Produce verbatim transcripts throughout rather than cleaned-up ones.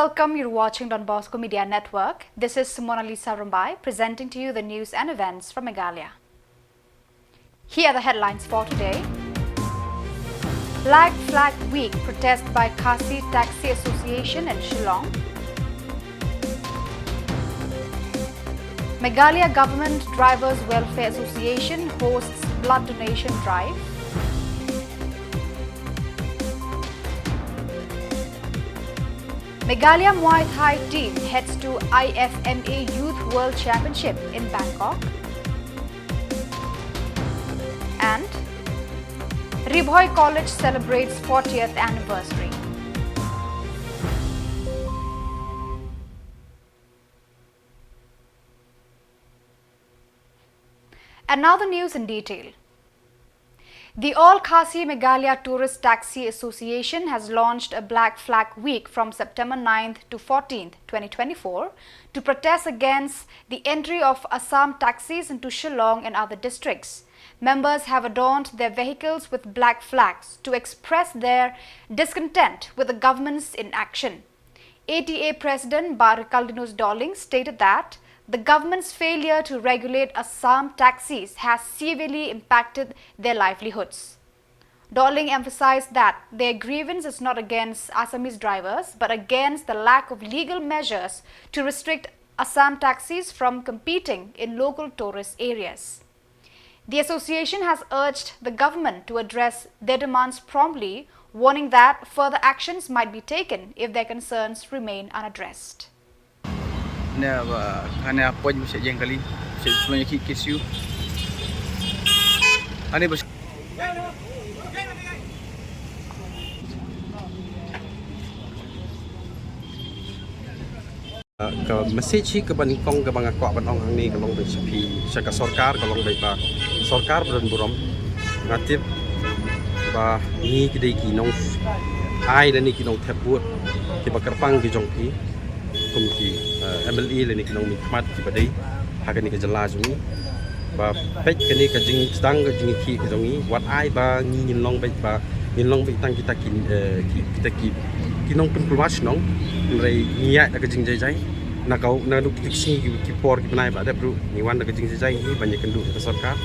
Welcome, you're watching Don Bosco Media Network. This is Simona Lisa Rumbai presenting to you the news and events from Meghalaya. Here are the headlines for today. Black Flag Week protest by Khasi Taxi Association in Shillong. Meghalaya Government Drivers Welfare Association hosts blood donation drive. Meghalaya Muay Thai team heads to I F M A Youth World Championship in Bangkok. And Ri Bhoi College celebrates fortieth anniversary. And now the news in detail. The All Khasi Meghalaya Tourist Taxi Association has launched a Black Flag Week from September ninth to fourteenth, twenty twenty-four, to protest against the entry of Assam taxis into Shillong and other districts. Members have adorned their vehicles with black flags to express their discontent with the government's inaction. A T A President Bah Ricarlinus Dorling stated that the government's failure to regulate Assam taxis has severely impacted their livelihoods. Dorling emphasized that their grievance is not against Assamese drivers, but against the lack of legal measures to restrict Assam taxis from competing in local tourist areas. The association has urged the government to address their demands promptly, warning that further actions might be taken if their concerns remain unaddressed. Ne ba, hane apoi mesti jeng kali, mesti pulang ki kisu. Hane bas. Ka message hi kaba nyngkong kaba nga kwah ban ong hangne ka long ba sha phi, sha ka sorkar, ka long ba, ba sorkar ba don burom. Nga tip ba ngi ki dei ki nong ai lane ki nongthep vote kiba kyrpang ki jong phi kum ki, eh, M L A lane ki nongmihkhmat kiba dei ha kane ka jylla jong ngi. Ba peit kane ka jingsdang ka jingïakhih ka jong ngi, wat ai ba ngi ngin long beit ba, ngin long beit tang kita ki, eh, ki, kita ki, ki nongpynkulmar shnong. Hynrei ngi ïaid da ka jingjai jai. Na ka, naduh ki sngi ki, ki por ki bnai ba dep ruh ngi wan da ka jingjai jai hi ban ïakynduh ïa ka sorkar.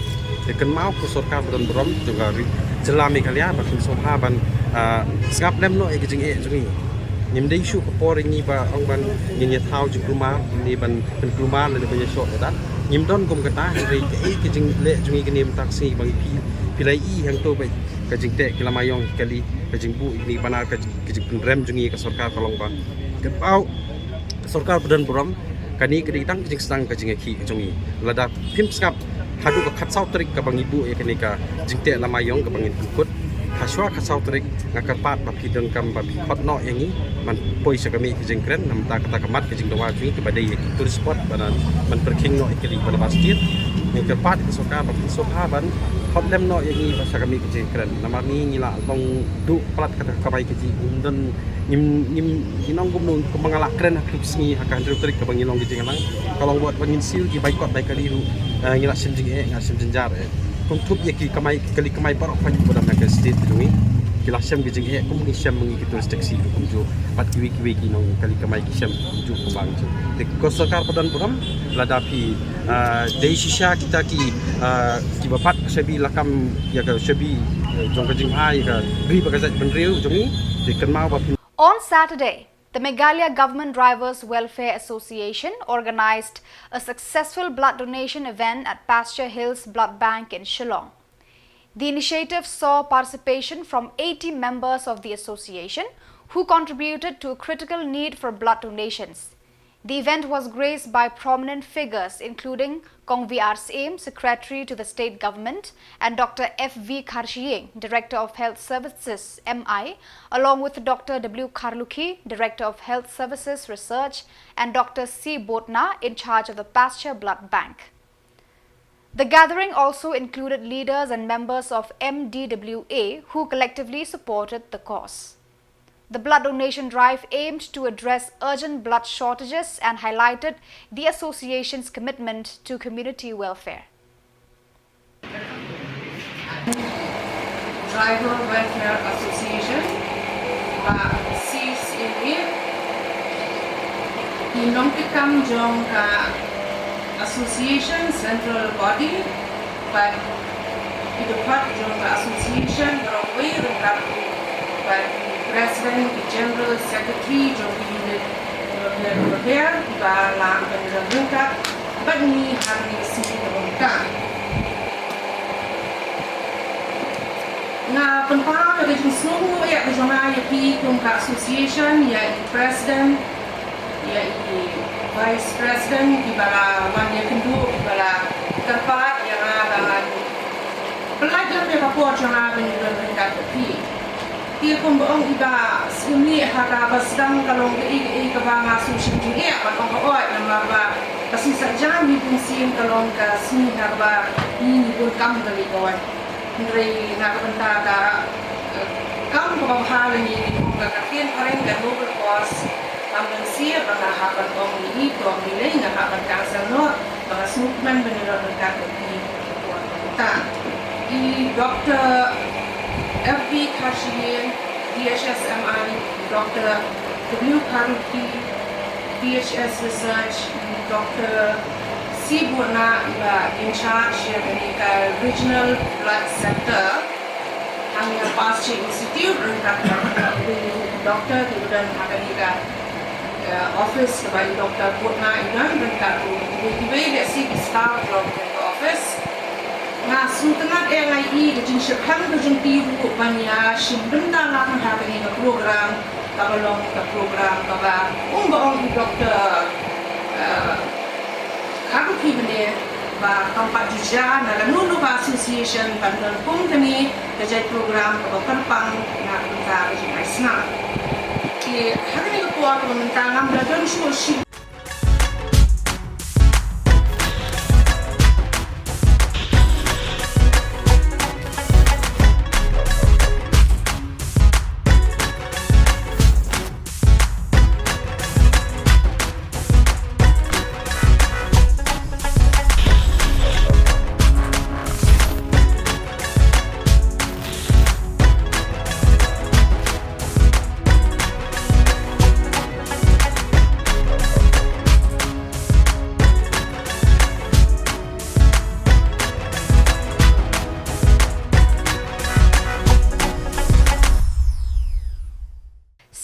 Te kynmaw ko sorkar ba don burom jong ka ri jylla Meghalaya ba kin sngewbha ban, ah, sngap lem noh ïa ka jingeh jong ngi. Ngim dei shuh ka por ïa ngi ba ong ban ngin ïa thaw jingkulmar, ne ban pynkulmar lane ban ïashoh ïa dat. Ngim don kum kata, hynrei kaei ka jingleh jong ngi kane mynta ka sngi ba ngi phi, phi la ïohi hangto ba ka jingteh ki lama ïong ki kali, ka jingbuh ïa kine ki banner, ka jing, ka jingpynrem jong ngi ïa ka sorkar ka long ba. Kynmaw sorkar ba don burom, kane ka dei tang ka jingsdang ka jingïakhih ka jong ngi. Lada phim sngap haduh ka khatsaw tarik kaba ngi buh ïa kane ka jingteh lama ïong kaba ngin pynkut. Hashwa khatsaw tarik nga kyrpad ba phi donkam ba phi khot noh ïa ngi ban poi sha ka mih ka jingkren, namar kata ka mat ka jingdawa jong ngi kaba dei ïa ki tourist spot ban, ban pyrkhing noh ïa ki ri ba la bas tied. Ngi kyrpad ïa ka sorkar ba phin sngewbha ban khot lem noh ïa ngi ba sha ka mih ka jingkren. Namar ngi ngi la long duh palat kata ka kamai kajih, ngim don, ngim, ngim, ngin ong kumno, kumba nga la kren ha ka sngi ha ka hynriew tarik kaba ngi long ka jingïalang. Ka long wat ba ngin siew ki bai kot bai kali ruh, eh, ngi la shim jingeh, ngi la shim jynjar eh. Kumjuh ïa ki kamai, ki kali kamai baroh pat kiba don ha ka state jong ngi, ki la shem ki jingeh kum ngi shem ma ngi ki tourist taxi ruh kumjuh. Bad kiwei kiwei ki nongkali kamai ki shem kumjuh kumba ngi shem. Te ko sorkar ba don burom, lada phi, ah, dei shisha kita ki, ah, kiba bat shabi lakam ïa ka shabi, eh, jong ka jingbha ïa ka ri bad ka jaitbynriew jong ngi, te kynmaw ba phi. On Saturday, the Meghalaya Government Drivers Welfare Association organized a successful blood donation event at Pasture Hills Blood Bank in Shillong. The initiative saw participation from eighty members of the association who contributed to a critical need for blood donations. The event was graced by prominent figures including Kong V R Syiem, Secretary to the State Government, and Doctor F V Kharshiing, Director of Health Services, M I, along with Doctor W Kharlukhi, Director of Health Services Research, and Doctor C Botna, in charge of the Pasture Blood Bank. The gathering also included leaders and members of M D W A who collectively supported the cause. The blood donation drive aimed to address urgent blood shortages and highlighted the association's commitment to community welfare. Driver Welfare Association, ba C C M A, Ki nongtrei kam jong ka association central body bad ki dkhot jong ka association baroh kawei ryngkat bad ki president, ki general secretary jong ki unit bapher bapher kiba lah ban ïaryngkat bad ngi ha kane ka sngi kaba mynta. Nga pynpaw ïa ka jingsngewnguh ïa ka jong nga ïa phi kum ka association, ïa i president, ïa i vice president kiba la wan ïakynduh, kiba la kyrpad ïa nga ba ngan pynlait lem ïa ka por jong nga ban ïaryngkat bad phi. Te kumba ong i Bah Syiemlieh, ha kaba sdang ka long kaei kaei kaba nga sngewsih jingeh ban ong ka oi, namar ba ka sngi Saitjaiñ hi bun sien ka long ka sngi ha kaba ngi ngi bun kam ka lei ka wan. Hynrei na ka bynta ka, eh, kam kaba bha lane ngi ong ka ktien phareng ka noble cause, kam don shuh ba nga hap ban ong ïa i, to ym lei nga hap ban kynsan noh ba nga sngewkmen ban ïaryngkat bad i. Ka por kaba mynta i Doctor F B Kharshiing, D H S M I, Doctor W Kharlukhi, D H S Research, Doctor C Buhnah, iba in charge ïa kane ka Regional Blood Center ha Pasteur Institute, ryngkat bad ki doctor kiba don ha kane ka, eh, office kaba i Doctor Buhnah i don, ryngkat bad kiwei kiwei de ki staff jong ka office. Nga sngewtynnat eh, nga ïohi ka jingshemphang ka jong ki ruh ban ïa shim bynta lang ha kane ka program, kaba long ka program kaba, kumba ong i Doctor, eh, Kharlukhi mynne, ba kam pat ju jia na kano kano ka association ban don kum kane ka jait program kaba kyrpang na ka bynta ka jingai sngap. Te ha kane ka por kaba mynta ngam da don shuh shi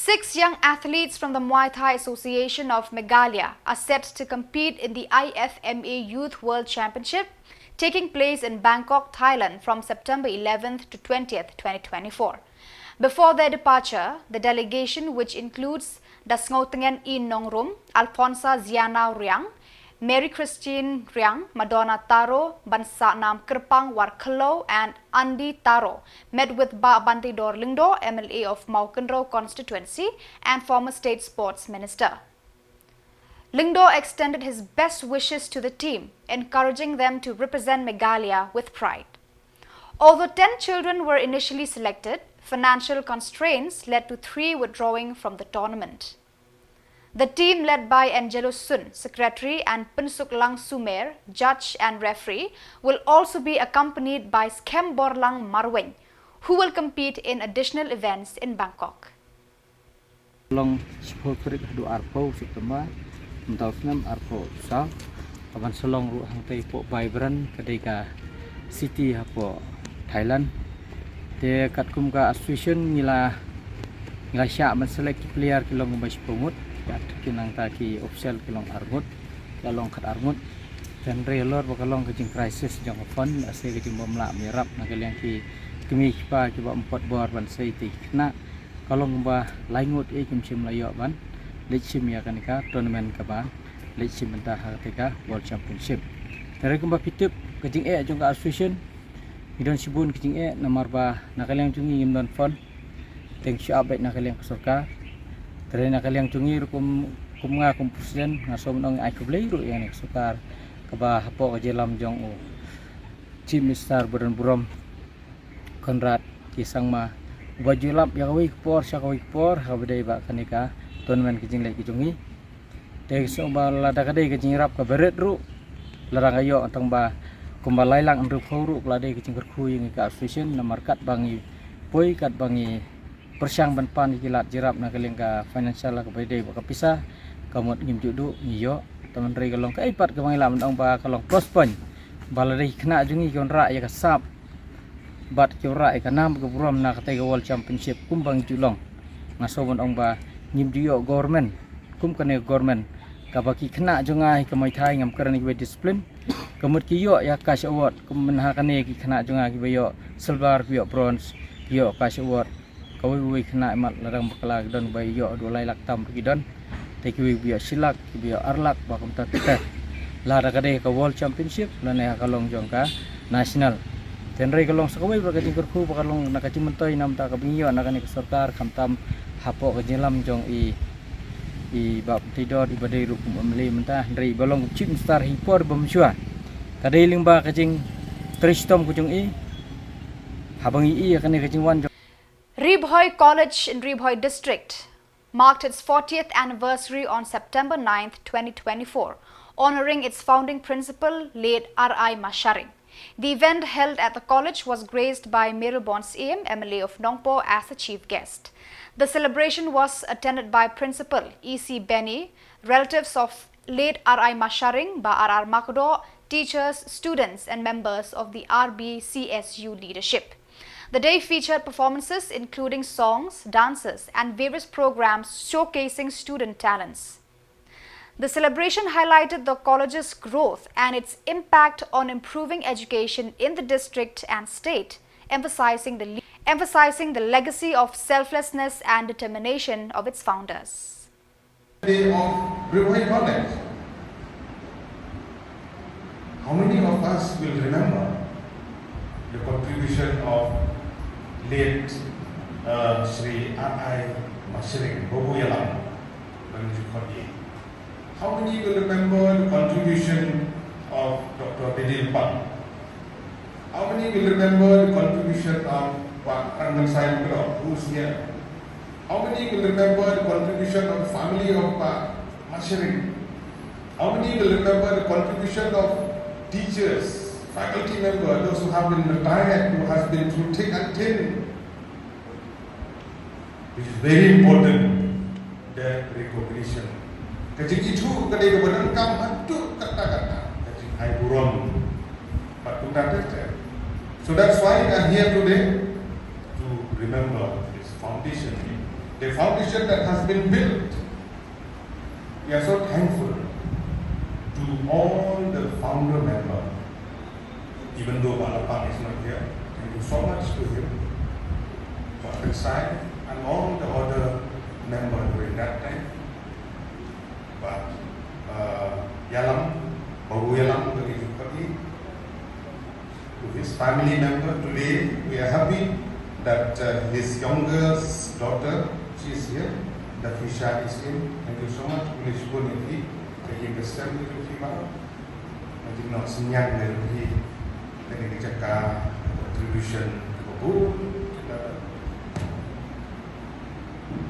Six young athletes from the Muay Thai Association of Meghalaya are set to compete in the I F M A Youth World Championship taking place in Bangkok, Thailand from September eleventh to twentieth, twenty twenty-four. Before their departure, the delegation, which includes Dasngowtngen E Nongrum, Alphonsa Ziana Riang, Mary Christine Riang, Madonna Taro, Bansanam Kyrpang Warkhello, and Andy Taro, met with Bah Bantador Lyngdoh, M L A of Mawkynrew Constituency and former State Sports Minister. Lyngdoh extended his best wishes to the team, encouraging them to represent Meghalaya with pride. Although ten children were initially selected, financial constraints led to three withdrawing from the tournament. The team, led by Angelo Sun, secretary, and Pynsuklang Sumer, judge and referee, will also be accompanied by Skemborlang Marwein, who will compete in additional events in Bangkok. Long shiphew tarik haduh arphew September, mynta u snem arphew saw. Kaban sa long ruh hangtei hapoh Baibren, ka dei ka city hapoh Thailand. Te katkum ka association ngi la, ngi la shah ban select ki player ki long kumba shiphew ngut. Kat ki nangta ki official ki long ar ngut, ki la long khat ar ngut. Te hynrei halor ba ka long ka jing crisis jong ka fund, lehse ka jingbym lah ban ïarap na ka liang ki kmie ki kpa kiba ym pat bor ban sei ïa ki khynnah. Ka long kumba lai ngut eh kim shym la ïoh ban leit shim ïa kane ka tournament kaba leit shim bynta ha kata ka World Championship. Te hynrei kumba phi tip ka jingeh jong ka association, ngi don shibun ka jingeh namar ba na ka liang jong ngi ngim don fund. Te ngi shu ap beit na ka liang ka sorkar. Te hynrei na ka liang jong ngi ruh kum, kum nga kum president nga sngewbha ban ong ai khublei ruh ïa kane ka sorkar kaba hapoh ka jingïalam jong u Chief Minister ba don burom Conrad K Sangma, uba ju ïalap ïa kawei ka por sha kawei ka por ha kaba dei ba kane ka tournament ka jingleit ka jong ngi. Te sngewbha lada ka dei ka jingïarap kaba rit ruh, lada nga ïoh tang ba kumba lai lak hynriewphew ruh ka la dei ka jingkyrkhu ïa ngi ka association, namar katba ngi poi, katba ngi pyrshang ban pan ïa ki lad jingïarap na ka liang ka financial ha kaba dei ba ka pisa, Ka mut ngim ju duh ngi ïoh. Tang hynrei ka long kaei pat kaba ngi lah ban ong ba ka long plus point. Ba lada ki khynnah jong ngi ki wanrah ïa ka sap bad ki wanrah ïa ka nam ka burom na katei ka World Championship kumba ngi ju long. Nga sngew ban ong ba ngim ju ïoh government kum kane ka government kaba ki khynnah jong nga hi ka Muay Thai ngam kren ïa kiwei discipline. Ka mut ki ïoh ïa ka cash award kum mynha kane ki khynnah jong nga kiba ïoh silver, ki ïoh bronze, ki ïoh cash award. Kawei kawei khynnah imat la dang bakla ki don ba ïoh haduh lai lak tam ruh ki don. Te kiwei ba ïoh shi lak, kiba ïoh ar lak, ba kumta te. Lada ka dei ka World Championship lane ha ka long jong ka national. Te hynrei ka long sa kawei ba ka jingkyrkhu ba ka long na ka jingmyntoi namar ka ba ngi ïoh na kane ka sorkar khamtam hapoh ka jingïalam jong i, i Bah Pynthei Dor iba dei ruh kum M L A mynta, hynrei iba long kum Chief Minister hi por ba mynshuwa. Ka dei lyngba ka jingtrei shitom ka jong i. Haba ngi i ïa kane ka jingwan jong Ri Bhoi College in Ri Bhoi District marked its fortieth anniversary on September ninth, twenty twenty-four, honoring its founding principal, late R I Masharing. The event held at the college was graced by Mayralborn C M, M L A of Nongpoh as the chief guest. The celebration was attended by Principal E C Benny, relatives of late R I Masharing, Bah R R Makdoh, teachers, students, and members of the R B C S U leadership. The day featured performances including songs, dances, and various programs showcasing student talents. The celebration highlighted the college's growth and its impact on improving education in the district and state, emphasizing the le-, emphasizing the legacy of selflessness and determination of its founders. Day of Ri Bhoi College. How many of us will remember the contribution of late, uh, Shri R I Masharing, Babu Ïalam, when you call him? How many will remember the contribution of Doctor Bedil Pang? How many will remember the contribution of Bah Rangansai Makdoh, who's here? How many will remember the contribution of the family of Bah Masharing? How many will remember the contribution of teachers, faculty members, those who have been retired, who has been through thick and thin? It is very important, the recognition. Ka jingithuh ka dei kaba donkam haduh katta katta, ka jingai burom. Bad kumta ter ter. So that's why we are here today to remember this foundation, the foundation that has been built. We are so thankful to all the founder member, even though Bah Lapang is not here. Thank you so much to him, Bah Pensai, and all the other member during that time. Bah, uh, Ïalam, Babu Ïalam, the Ri Bhoi, to his family member. Today, we are happy that, uh, his youngest daughter, she is here, Dafisha is in. Thank you so much. Khublei shibun ïa phi, ka ïing ka sem ïa phi baroh. Nga jingnoh synñiang ïa phi, kane ka jaka contribution kaba bun.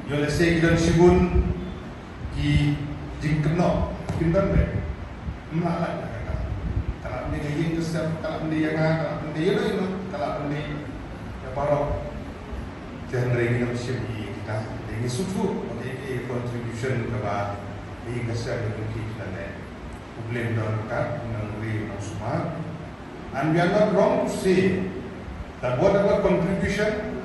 Ïoh lehse ki don shibun ki jingkynnoh, kin don beit. Ym lah lait na kata. Ka lah ban dei ka ïing ka sem, ka lah ban dei ïa nga, ka lah ban dei ïa no ïa no, ka lah ban dei ïa baroh. Te hynrei ngi ym shym ïohi ïa kita. Te ngi sngewthuh ba kaei ka contribution kaba ka ïing ka sem ka jong ki kita leh. U Blei un don ryngkat, un nang ri un nang sumar. And we are not wrong to say that whatever contribution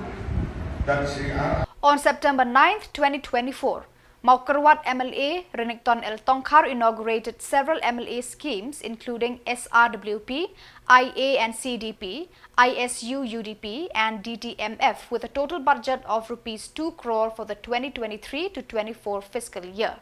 that Shri R. On September ninth, twenty twenty-four, Mawkyrwat M L A Renikton L Tongkhar inaugurated several M L A schemes including S R W P, I A and C D P, I S U U D P and D T M F with a total budget of rupees two crore for the twenty twenty-three to twenty-four fiscal year.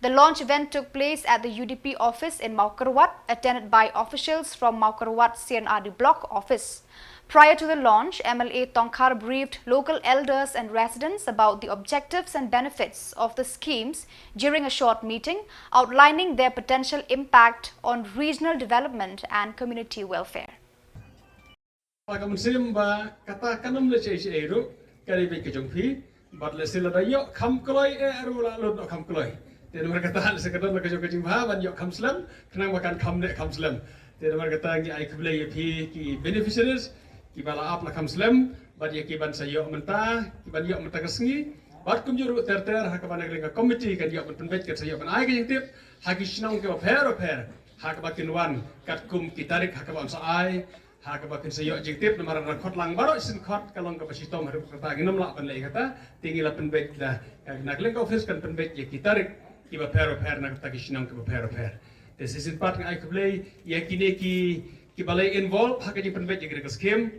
The launch event took place at the U D P office in Mawkyrwat, attended by officials from Mawkyrwat C and R D block office. Prior to the launch, M L A Tongkhar briefed local elders and residents about the objectives and benefits of the schemes during a short meeting, outlining their potential impact on regional development and community welfare. Ka mynsiem ba kata kan ym leh shei shei ruh, ka dei beit ka jong phi, bad lehse lada ïoh kham kloi eh ruh la lut noh kham kloi. Te namar kata lehse ka don la ka jong ka jingbha ban ïoh kham slem, khnang ba kan kham neh kham slem. Te namar kata ngi ai khublei ïa phi ki beneficiaries, kiba la ap la kham slem, bad ïa ki ban sa ïoh mynta, ki ban ïoh mynta ka sngi, Bad kumjuh ruh ter ter ha kaba na ka liang ka committee kan ïoh ban pynbeit, kan sa ïoh ban ai ka jingtip ha ki shnong kiba pher bapher ha kaba kin wan katkum ki tarik ha kaba yn sa ai, ha kaba kin sa ïoh jingtip. Namar la khot lang baroh shisien khot ka long kaba shitom, haduh katta ngim lah ban leh kata. Te ngi la pynbeit da, na ka liang ka office kan pynbeit ïa ki tarik kiba pher bapher na kata ki shnong kiba pher bapher. Te shisien pat nga ai khublei ïa kine ki, kiba la involve ha ka jingpynbeit ïa kane ka skim.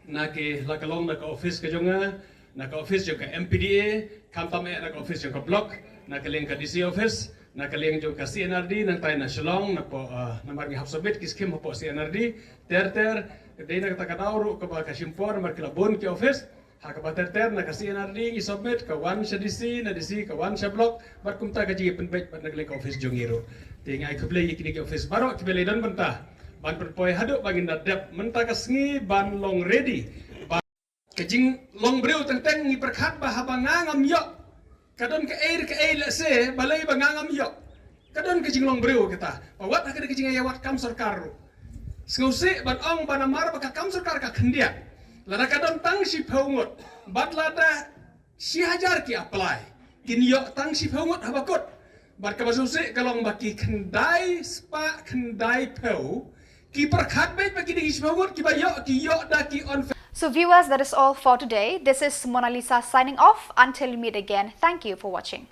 Na ki, la ka long na ka office ka jong nga, na ka office jong ka M P D A, khamtam eh na ka office jong ka block, na ka liang ka D C office, na ka liang jong ka C N R D, nangtai na Shillong, na po, ah, namar ngi hap submit ki skim hapoh C N R D, ter ter, dei na kata ka daw ruh kaba ka shim por, namar ki la bun ki office, ha kaba ter ter na ka C N R D ngi submit, ka wan sha D C, na D C ka wan sha block, bad kumta ka jingpynbeit bad na ka liang ka office jong ngi ruh. Te nga ai khublei ïa kine ki office baroh kiba la don bynta ban pynpoi haduh ba ngin da dep mynta ka sngi ban long ready. Ba ka jinglong briew teng teng ngi pyrkhat ba haba nga ngam ïoh, ka don kaei re kaei lehse balei ba nga ngam ïoh. Ka don ka jinglong briew kata. Ba wat ha kane ka jingïawad kam sorkar ruh, sngewsih ban ong ba namar ba ka kam sorkar ka khyndiat. Lada ka don tang shiphew ngut bad lada shi hajar ki apply, kin ïoh tang shiphew ngut haba kut. Bad kaba sngewsih ka long ba ki khyndai spah khyndai phew ki pyrkhat beit ba ki dei ki shiphew ngut kiba ïoh, ki ïoh da ki on. So viewers, that is all for today. This is Mona Lisa signing off. Until we meet again, thank you for watching.